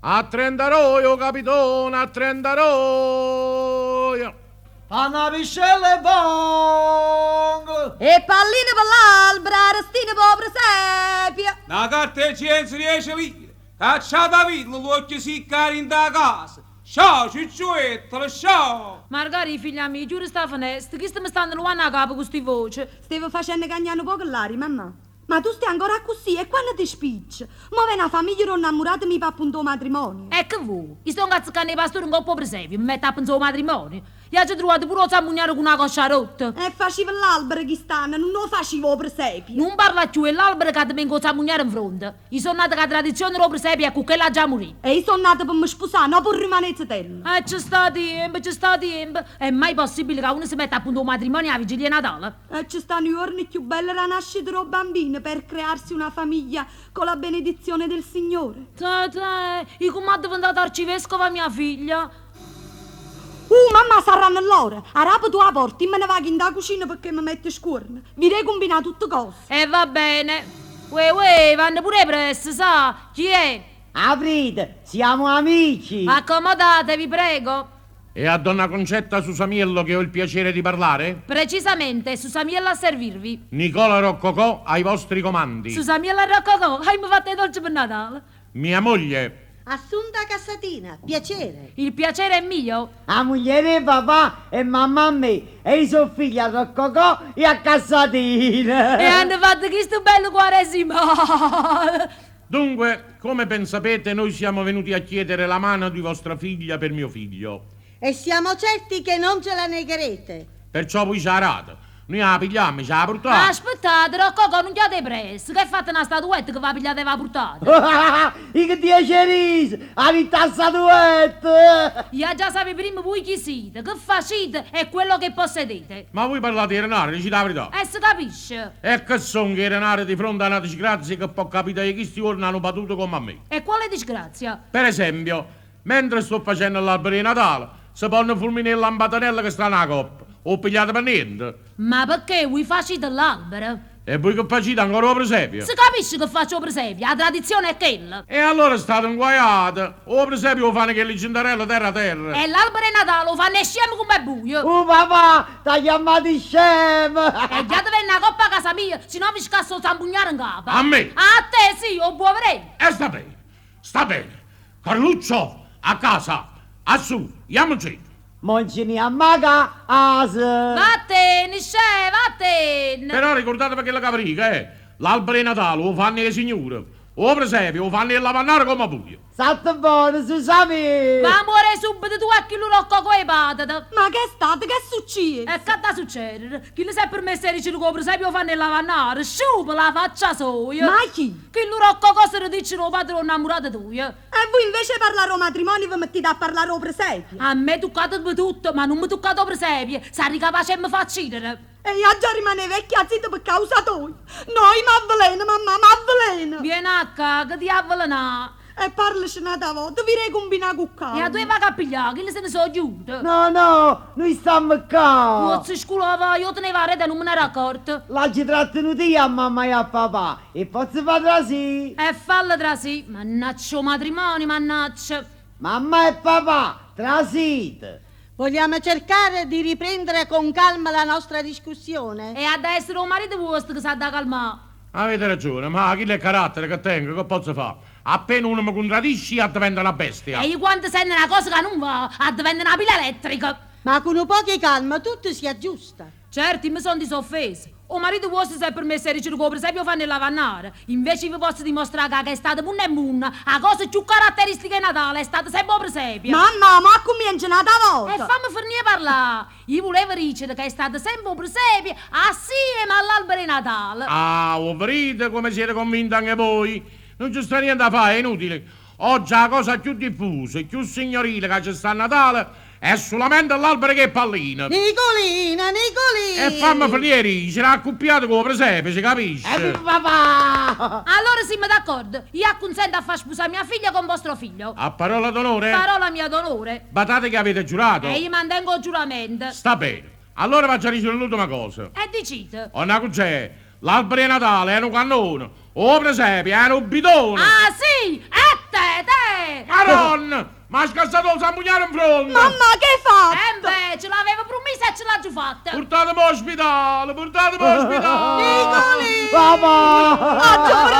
A trentaroi, 'o capitone, a trentaroi. Fa na piscella 'e vongole. E palline pe l'albero, 'a restina p' 'o presepio. Na carta 'e cienzo diece lire, cacciate 'a villa, l'uocchie sicche 'a dint' 'a casa. Sciò, ciucciuettola, sciò! Margarì, figlia mia, chiure sta fenesta, chiste me stanno luanno 'a capa cu sti voce. Stevo facenno cagnà nu poco l'aria, mammà. Ma tu stai ancora accussì e quanno te spicce? Mo vene 'a famiglia d' 'o 'nnammurato mio p'appuntà 'o matrimonio. E che vuò? I' stongo azzeccanno 'e pasture 'ncopp' 'o presepio, me metto a penzà 'o matrimonio. I' aggio truvato pure 'o zammugnaro cu na coscia rotta. E facive l'albero chist'anno, nun 'o facive 'o presepio. Nun parlà cchiù 'e l'albero ca te mengo 'o zammugnaro 'nfronte. I' so' nata cu 'a tradizione d' 'o presepio e cu chella aggia murì. E i' so' nata pe' me spusà, no pe' rimanè zetella. E ce sta tiempo, ce sta tiempo. È mai possibile ca uno se mette a puntà 'o matrimonio 'a vigilia 'e Natale? E ce sta nu juorno cchiù bello d' 'a nascita d' 'o bambino per crearsi una famiglia con la benedizione del Signore? Tè, tè, i' comm'ha diventata arcivescova mia figlia? Uh, mammà, sarranno ll'ore. Arape tu 'a porta, io me ne vaco 'int' 'a cucina pecché me metto scuorno. Vire 'e cumbinà tutte cose. E va bene. Uè, uè, vanno pure 'e pressa, sa? Chi è? Aprite, siamo amici! Accomodatevi, prego. È a donna Concetta Susamiello che ho il piacere di parlare? Precisamente, Susamiello a servirvi. Nicola Roccocò ai vostri comandi. Susamiello a Roccocò, Aimmo fatto 'e dolce pe' Natale. Mia moglie. Assunta Cassatina, piacere. Il piacere è mio. 'A mugliera 'e papà è mamma a me e io so' figlio a Roccocò e a Cassatina. E hanno fatto chistu bello quaresimale. Dunque, come ben sapete, noi siamo venuti a chiedere la mano di vostra figlia per mio figlio. E siamo certi che non ce la negherete. Perciò voi ce 'a date. Nuje 'a pigliammo, ce 'a purtammo. Aspettate, Roccocò, nun ghiate 'e pressa, che è fatta na statuetta che v'a pigliate e v'a purtate? I' che diece rise, 'a ditto 'a statuetta! I' aggia sapé primma vui chi site, che facite e quello che possedete. Ma voi parlate 'e denare, dicite 'a verità. E se capisce. E che songo 'e denare di fronte a na disgrazia che po' capità 'e chisti juorne a nu patuto comme a me? E quale disgrazia? Per esempio, mentre sto facenno l'albero 'e Natale, se ponno fulminà 'e lampatanelle che stanno 'a coppa. 'O pigliate pe niente? Ma pecché vui facite l'albero? E vui che facite ancora 'o presepio? Se capisce che faccio 'o presepio, 'a tradizione è chella. E allora state 'nguaiate! O presepio 'o fanno chelli gentarelle terra terra. E l'albero 'e Natale 'o fanno 'e scieme comm' 'e buje. Uh papà, t'ha chiammato scemo! E ghiatevenne 'a coppa 'a casa mia, si no vi scasso 'o zampugnaro 'ncapa. A me? A te, sì, 'o buo verè? E sta bene, sta bene. Carluccio, a casa, Assù, jammoncenne. Mo nce ne jammo 'a casa. Vattenne, scè, vattenne. Però ricordateve chello ca ve dico, eh, l'albero 'e Natale 'o fanno 'e signure, 'o presepio 'o fanno 'e lavannare comme a vuje. Statte bona, Susamì! Va muore 'e subito tu e chillu roccocò 'e patete. Ma ch'è stato? Ch'è succieso? E che da succedere? Chillo s'è permesso 'e dicere ca 'o presepio 'o fanno 'e lavannare, sciupa la faccia soja! Ma chi? Chillu roccocò se dicere 'o padre d' 'o 'nnammurato tujo. E vui invece 'e parlà d' 'o matrimonio ve mettite a parlà d' 'o presepio. A me tuccate tutto, ma nun me tuccate 'o presepio, sarri capace 'e me fa accidere. E io aggia rimanè vecchia zita pe causa toja. No, io m'avveleno, mammà, m'avveleno! Viene 'a ccà, che ti avvelenà. E parlace n'ata vota, vire 'e cumbinà cu calma. E addò 'e vaco a piglià? Chille se ne so' ghiute. No, no, nuje stammo ccà. Puozze sculà va, io tenevo 'a rete e nun me n'ero accorta. L'aggio trattenuto io a mamma e a papà. 'E pozzo fa trasì? E falle trasì. Mannaccia 'o matrimonio, mannaccia. Mamma e papà, trasite. Vogliamo cercare di riprendere con calma la nostra discussione? E adda essere 'o marito vuosto che s'adda calmà. Avete ragione, ma chillo è carattere che tengo, che pozzo fa? Appena uno me contraddice io addevento na bestia. E io quando sento na cosa ca nun va, addevento na pila elettrica. Ma cu nu poco 'e calma tutto si aggiusta. Certo, io me songo disoffesa. O marito vuosto s'è permesso 'e dicere ca 'o presepio 'o fanno 'e lavannare. Invece io ve posso dimostrà ca chest'ata munno è munno, 'a cosa cchiù caratteristica 'e Natale è stato sempe 'o presepio. Mamma, mo accummience n'ata vota! E famme fernì 'e parlà! Io vulevo dicere ca è stato sempe 'o presepio assieme all'albero 'e Natale. Ah, 'o vedite comme siete convinta anche voi? Nun ce sta niente 'a fà, è inutile. Oggi 'a cosa cchiù diffusa, cchiù signorile ca ce sta a Natale è sulamente l'albero cu 'e palline. Nicolina, Nicolì! E famme fernì 'e dicere, accuppiato cu 'o presepe, se capisce. Evviva papà! Allora simme d'accordo, io accunsento a fà spusà mia figlia con vostro figlio. A parola d'onore? Parola mia d'onore. Badate che avete giurato. E io mantengo 'o giuramento. Sta bene. Allora v'aggia dicere l'ultima cosa. E dicite. Onna Cuncè, l'albero 'e Natale è nu cannone, 'o presepio è nu bidone! Ah, sì? E te, te! Marò! M'ha scassato 'o sammugnaro 'nfronte! Mammà, che hai fatto? Eh beh, ce l'avevo promessa e ce l'ho fatta. Portatemi all'ospedale, portatemi all'ospedale! Nicolì! Papà! Oggi per